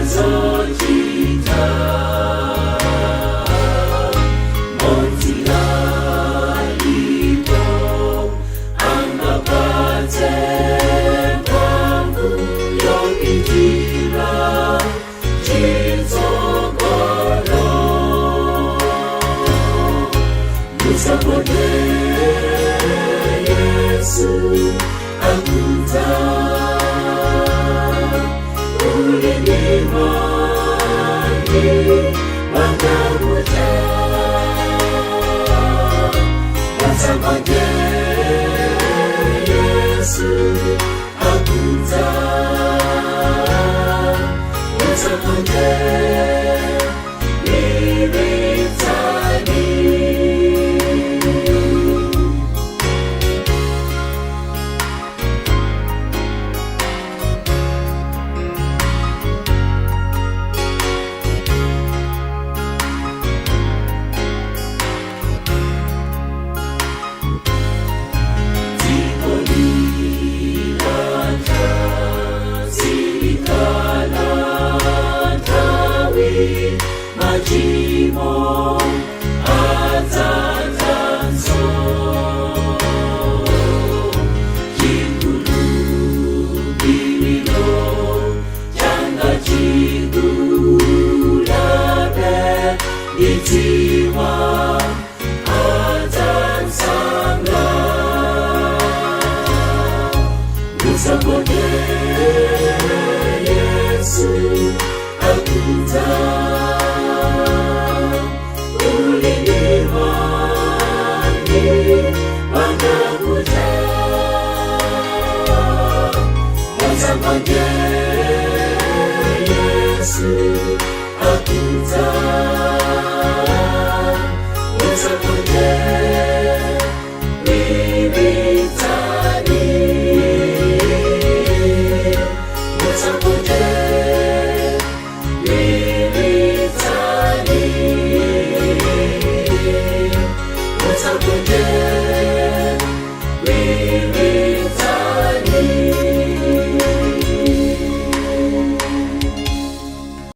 Zochita modzi alipo angapatse mphamvu yopitira chitsogolo. Musakonde, Yesu akudza. Uli ndi moni mbandakucha. Musakonde, Yesu akudza. Musakonde, liritsani. Dziko lilatha, silikhala nthawi, machimo adzadzanso. Chikhulupiriro changa chikulabe, ndidziwa adzansanga. Musakonde, Yesu akudza. Uli ndi moni mbandakucha. Musakonde, Yesu.